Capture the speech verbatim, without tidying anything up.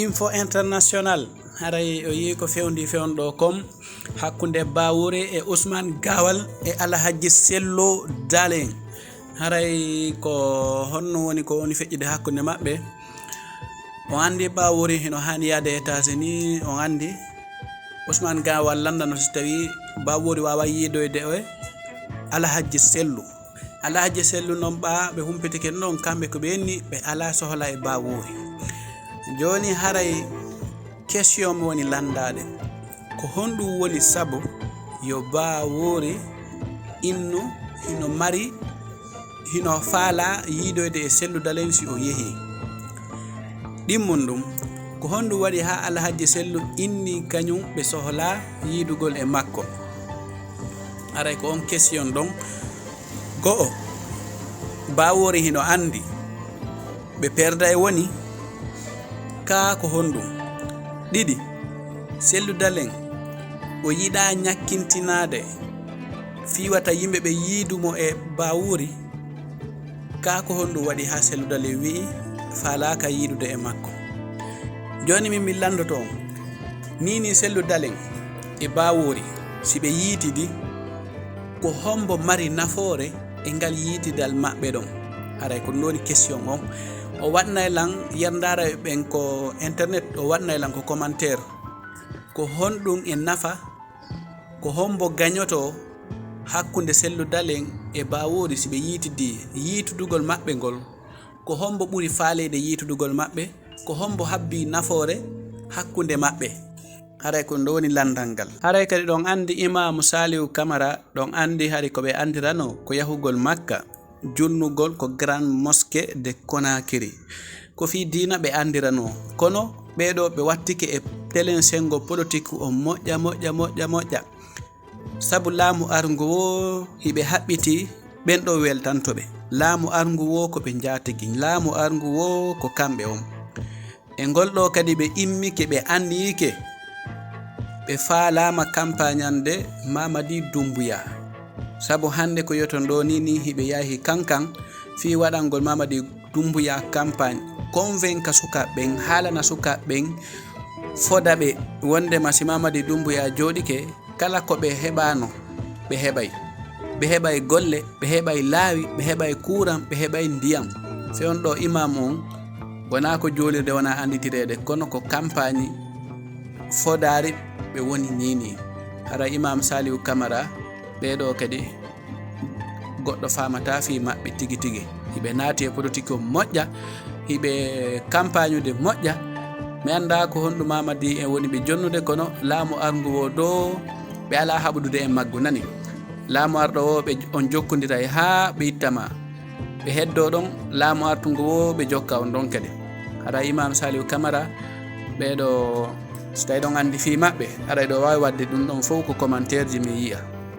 Info International, haray o yii ko fewndi fewndo kom hakkunde Bawori e Ousmane Gawal e Alhaji Sellu Dalen. Haray ko honno woni ko woni feƴƴude hakkunde maɓɓe? On anndi Bawori hino haani yaade États-Unis, on anndi Ousmane Gawal lanndano si tawi Bawori waawa yiidoyde e Alhaji Sellu. Alhaji Sellu noon ɓa ɓe humpitike noon, kamɓe ko ɓe ni ɓe alaa sohla e Bawori. Jooni haray question mo woni lanndaade, ko honɗum woni sabu yo Bawori innu hino mari, hino faala yiidoyde e Sellu Dalen si o yehi? Ɗimmun ɗum, ko honɗum waɗi haa Alhaji Sellu inni kañum ɓe sohla yiidugol e makko? Haray ko on question ɗon. Go'o, Bawori hino anndi ɓe perda e woni, kaa ko honɗum? Ɗiɗi, Sellu Dalen o yiɗaa ñakkintinaade fii wata yimɓe ɓe yiidu mo e Bawori, kaa ko honɗum waɗi haa Sellu Dalen wi'i faalaaka yiidude e makko? Jooni min mi lanndoto on, nii nii Sellu Dalen e Bawori si ɓe yiitidi, ko hombo mari nafoore e ngal yiitidal maɓɓe ɗon? Haray ko ɗum woni question on. O waɗnay lan, yerndaara e ɓen ko internet, o waɗnay lan ko commentaire. Ko honɗum e nafa, ko hombo gañoto hakkunde Sellu Dalen e Bawori si ɓe yiitidi? Yiitudugol maɓɓe ngol, ko hombo ɓuri faaleede yiitudugol maɓɓe? Ko hombo habbi nafoore hakkunde maɓɓe? Haray ko ɗum woni lanndal ngal. Haray kadi ɗon anndi Imaamu Saliu Kamara, ɗon anndi hari ko ɓe anndirano ko yahugol Makka, julnugol ko Grande Mosquée de Conakry. Ko fii diina ɓe anndirano. Kono ɓee ɗoo ɓe wattike e telen senngo politik on moƴƴa, moƴƴa, moƴƴa, moƴƴa. Sabu laamu arngu woo hiɓe haɓɓiti ɓen ɗoo weltanto ɓe. Laamu arngu woo ko ɓe njaatigi. Laamu arngu woo ko kamɓe on. E ngol ɗoo kadi ɓe immike, ɓe anniyike, ɓe faalaama kampaañande Mamadi Doumbouya. Sabu hannde ko yoton ɗoo nii, nii hiɓe yahi kankan fii waɗangol Mamadi Doumbouya campagne, convainca sukaaɓe ɓen, haalana sukaaɓe ɓen, foda ɓe wondema si Mamadi Doumbouya jooɗike, kala ko ɓe heɓaano, ɓe heɓay. Ɓe heɓay golle, ɓe heɓay laawi, ɓe heɓay kuuran, ɓe heɓay ndiyam. Fewndo ɗoo imam on, wonaa ko juulirde, wonaa annditireede, kono ko kampaañi fodaari ɓe woni nii nii. Hara Imam Saliu Kamara, ɓee ɗoo kadi goɗɗo faamataa fii maɓɓe tigi tigi. Hiɓe naati e politik on moƴƴa, hiɓe kampaañude moƴƴa. Mi anndaa ko honɗum Mamadi en woni ɓe jonnude, kono laamu arngu woo ɗoo, ɓe alaa haɓudude e maggu, nani? Laamu arɗo woo, ɓe on jokkondiray haa ɓe itta ma. Ɓe heddoo ɗon, laamu artungu woo, ɓe jokka on ɗon kadi. Hara Imam Saliu Kamara, ɓee ɗoo, so tawi ɗon anndi fii maɓɓe, haray ɗoo waawi waɗde ɗum ɗon fow ko commentaire ji mi yi'a.